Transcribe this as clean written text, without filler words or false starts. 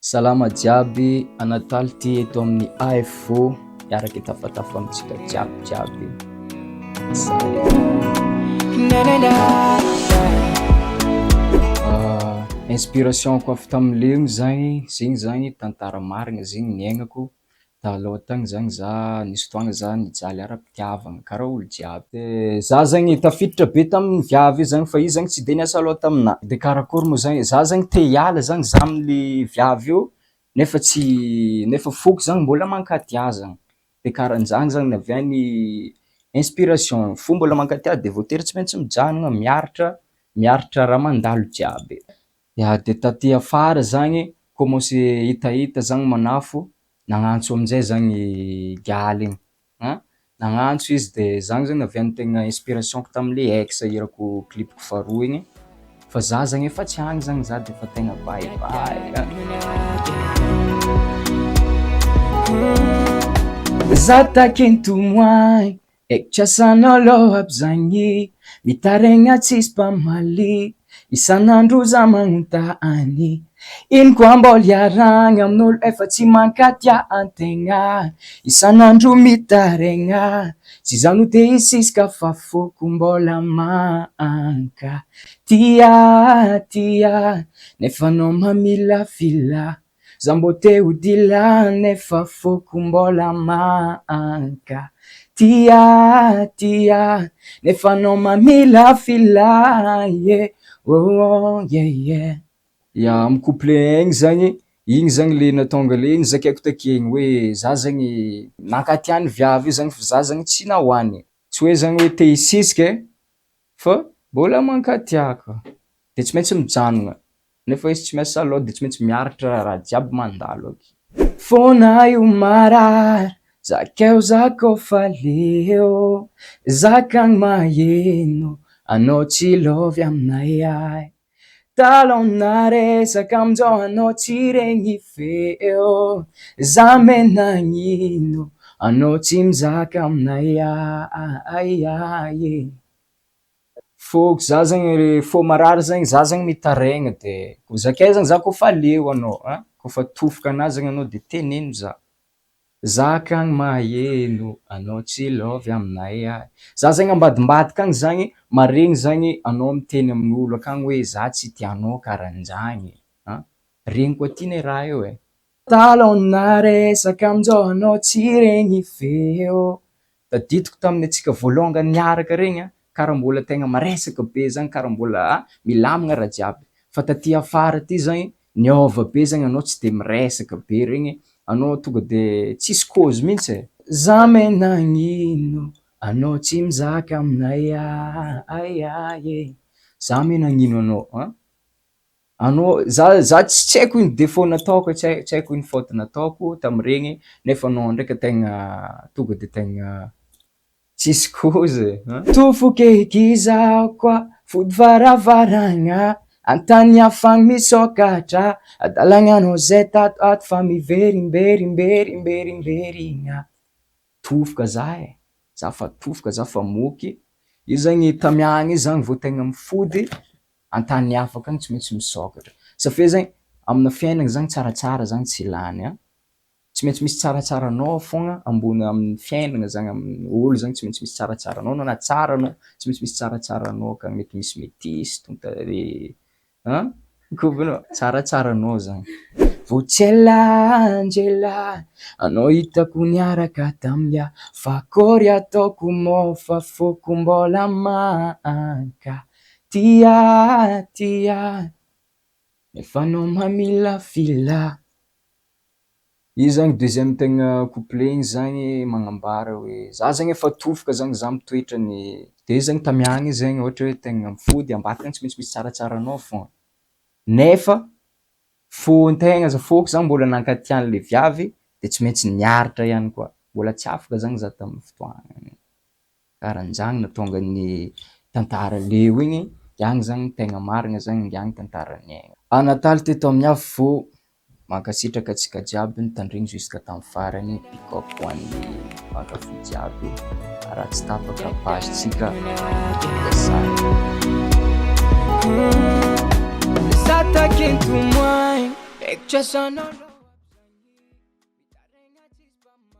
Salama jiaby, Anataly ty eto amin'ny AFO hiaraka hitafatafa amintsika jiaby jiaby. Zay. Ah, inspiration-ko avy tamin'ny Legno zagny, zegny zagny tantara marigna zegny niaignako. Taloha tagny zagny za nisy fotoagna za nijaly ara-pitiavagna karaha olo jiaby. De za zagny tafiditra be tamin'ny viavy io zagny fa izy zagny tsy de niasa loha taminah. De karakôry moa zagny, za zagny te hiala zagny za am'le viavy io nefa tsy nefa foko zagny mbola mankatia zagny. De karahan'zany zagny navian'ny inspiration, fo mbola mankatia de voatery tsy maintsy mijanona miaritra, miaritra raha mandalo jiaby. Ya de taty afara zagny commence hitahita zagny manafo, nagnantso amizay zagny gialy igny an, nagnantso izy de zany zany navian'ny tegna inspiration-ko tamle ex hirako clip-ko faharoa igny, fa za zagny efa tsy agny zagny za de efa tegna bye bye. Za takintomoagny Eky aloha aby zagny, mitaregna tsisy mpamaly, isan'andro za magnontany, ino koa mbôla iarahagna amin'olo efa tsy mankatia antegna, isan'andro mitaregna, tsy za no te hisisika fa fôko mbôla mankatia, tia, nefa anao mamilafila. Za mbô te ho dila nefa foko mbola mankatia tia nefa anao mamilafila yeah oh oh yeah yeah. Ya amin'ny couplet igny zagny, igny zagny le nahatonga le nozakaiko take igny hoe za zagny nankatia ny viavy io zagny fa za zagny tsy nahoany, tsy hoe zagny hoe te hisisika e fa mbola mankatia ka, de tsy maintsy mijanona. Nefa izy tsy miasa aloha de tsy maintsy miaritra raha jiaby mandalo aky. Fona io marary, zakao zakao fa leo, zakany maheno anao tsy lôvy aminay ay. Talon-na resaka aminjao anao tsy regny feo, za menagnino anao tsy mizaka aminay ay ay. Fô za zagny fô marary zagny za zagny mitaraigna de zakay zany za kôfa leo anao ein, kôfa tofoka anahy zagny anao de teneno za, za akagny maheno anao tsy lôvy aminay ay, za zagny ambadimbadika agny zagny maregny zagny anao miteny amin'olo akagny hoe za tsy tianao karahan'zagny an, regniko aty ne raha io e. Talon-na resaka aminjao anao tsy regny feo. Tadidiko tamin'ny antsika voalongany niaraka regny an, karaha mbola tegna maresaka be zany, karaha mbola milamigna raha jiaby, fa taty afara aty zagny niôva be zagny anao tsy de miresaka be regny, anao tonga de tsisy kôzy mintsy e. Za menagnino anao tsy mizaka aminay ay ay e, za menagnino anao an. Anao za za tsy haiko ino défaut nataoko tsy hay tsy haiko ino faute nataoko tamin'iregny nefa anao ndraiky tegna tonga de tegna tsisy kôzy e an. Tofoka eky izaho koa fody varavaragna an-tany hafa agny misôkatra adalagna anao zay tato ato fa miverimberimberimberimberigna. Tofoka za e, za fa tofoka za fa moky, io zagny tamiagna io zany vao tegna mifody an-tany hafa akagny tsy maintsy misôkatra, sauf zagny amina fiaignana zany tsaratsara zany tsy lany an, tsy maintsy misy tsaratsara anao foagna ambony amin'ny fiaignana zany amin'ny olo zany tsy maintsy misy tsaratsara anao na tsara anao tsy maintsy misy tsaratsara anao akagny mety misy metisy tonta an kôfa tsaratsara anao zany. Vao tsy ela Angela anao hitako niaraka tamin'ia fa akory ataoko mô fa foko mbola mankatia tia nefa anao mamilafila. Io zany deuxième tegna couplet igny zagny magnambara hoe za zagny efa tofoka zagny za mitoetra ny de zagny tamiagna io zagny ohatra hoe tegna mifody ambadika agny tsy maintsy misy tsaratsara anao foagna nefa fon-tegna za fôko zany mbola nankatia an'le viavy de tsy maintsy niaritra ihany koa, mbola tsy afaka zany za tamin'ny fotoagna karahan'zany nahatonga ny tantara leo igny, ihany zany tegna marina zany ihany tantara niainana. Anataly teto amin'ny Afo, mankasitraka antsika jiaby nitandregny jusque tamin'ny farany, big up ho an'ny mpankafy jiaby, raha tsy tapaka page-tsika sary. Raikitra isan'andro.